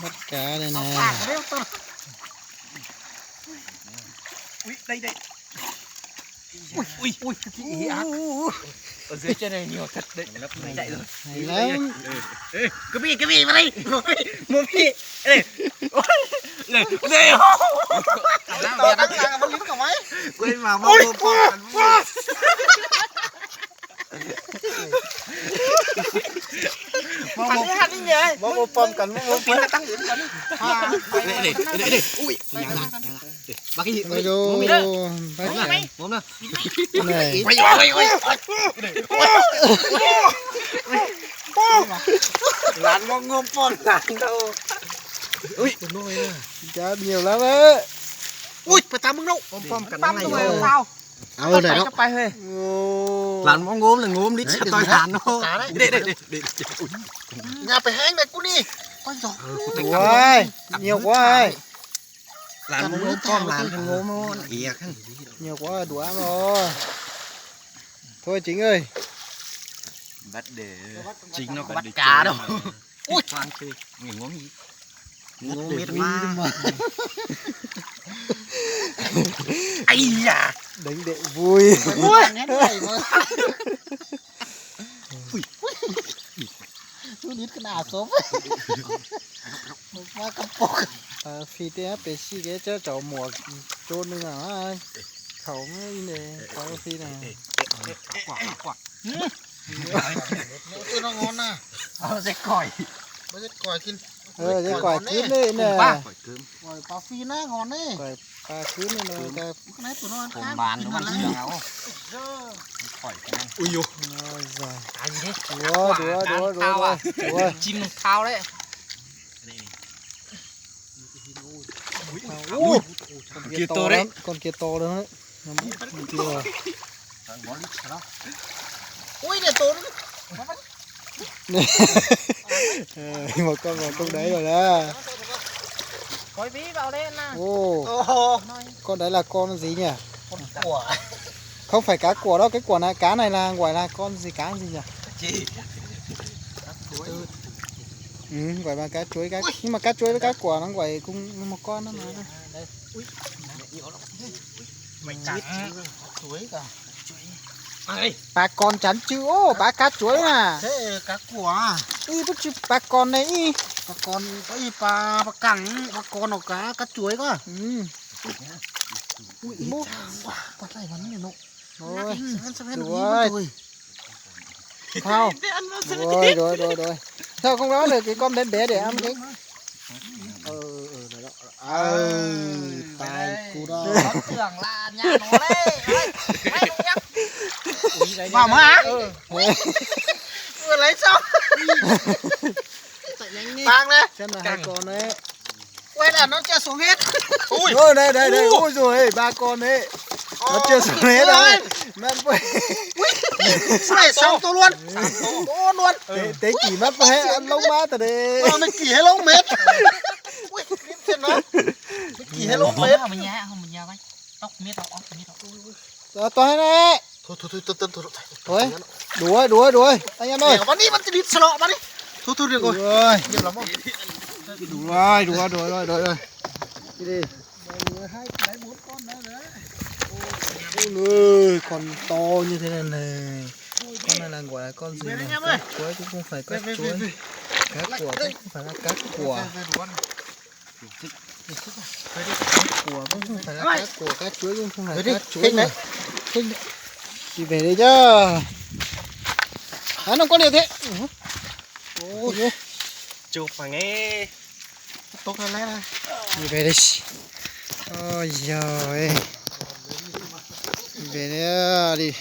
Bắt cá đây này. Ui, ui, ui, ui. Ở dưới trên này nhiều thật đấy. Nó chạy rồi. Hay lắm. Ê, ê, cứ bị, cứ bị vào đây. Một bị, một bị. Ê. Ê, ê. Quên mà, mau mua pom. Mau mua pom cần, mau mua pom. Ê, ê, ê, ê. Ui, nhặt lại, nhặt lại. Ê, bắt cái gì? Ui, ui, ui, ui. Move nữa. Move nữa. Này. Ui, ui, ui, ui. Lán mong ngôm pom lán đâu. Ui. Cá nhiều lắm đấy. Ui, phải tám mươi độ. Pom, pom cả năm này rồi. Tao. Ờ, này đó. Lán mong ngôm là ngôm đi, sao tôi lán nó. Đây, đây, đây, đây. Nhà phải hang này, cút đi. Ui, nhiều quá ấy. Làm món ngốm, con làm thành ngốm nó ỉa khăn. Nhiều quá đũa rồi. Thôi Chính ơi. Bắt để Chính nó có bắt cá đâu. Ui, khoan, chơi nghỉ ngốm gì? Ngốm mệt quá. Ây da. Đánh để vui. Ui. Tus nít kna xốp. Pha phi teb pes sij kev cov muam tso nws, khaum ne, pha phi na. Dej kòi, dej kòi kwb ne na. Pha phi na ngon ne. Pha kwb ne no. Ui, duav, duav, duav, duav. Chim thau đấy. Ui, con kia to lắm, con kia to lắm đấy. Ui, này to lắm. Một con vào trong đấy rồi đó. Ồ, con đấy là con gì nhỉ? Không phải cá của đâu, cái của này, cá này là gọi là con gì, cá gì nhỉ? Ừ, gọi là cá chuối, cá, nhưng mà cá chuối với cá của nó gọi cùng một con đó mà. Ba con chắn chứ, ô, ba cá chuối à. Thế cá của à? Y bác chứ ba con này y. Ba con, có y ba, ba cẳng, ba con nó cá, cá chuối cơ. Ừ. Ui, bố. Quạt lại vào nó nổ. Ôi, đuổi. Không. Đuổi, đuổi, đuổi, đuổi. Sao không nói được cái con bé bé để ăn cái. Ờ, ờ, đó, đó. Ờ, tài cu đó. Nó tưởng là nhà nó đấy. Đấy, đấy, đúng không? Vào mà. Ui, vừa lấy xong. Tăng đấy. Xem là hai con đấy. Quay là nó chưa xuống hết. Ui. Ôi, đây, đây, đây. Ui. Ôi rồi, ba con đấy. Nó chưa xuống hết đâu. Ui. Mẹ ơi. Ui. Sao lại xong tôi luôn? Tôi luôn. Thế, thế chỉ mất có hết ăn lông má tao đi. Ôi, mày chỉ hết lông mệt. Ui, clip trên nó. Mày chỉ hết lông mệt. Không, mình nhà, không, mình nhà vậy. Tóc mệt rồi, tóc mệt rồi. Ui, ui. Rồi, tôi này. Thôi, thôi, thôi, Tân, Tân, thôi, thôi. Thôi, đuổi, đuổi, đuổi. Anh em ơi. Bắn đi, bắn đi, salo, bắn đi. Thôi, thôi, được rồi. Đuổi. Đuổi, đuổi, đuổi, đuổi, đuổi. Đi đi. Ôi, con to như thế này này. Con này là gọi là con gì này? Cá chuối chứ không phải cá chuối. Cá của chứ không phải là cá của. Cá của cũng không phải là cá của, cá chuối cũng không phải cá chuối mà. Đi về đây chứ. Hả, nó có điều thế. Ôi, chụp phải nghe. Tốt hơn đấy. Đi về đây. Ôi giời. Đi về đây đi.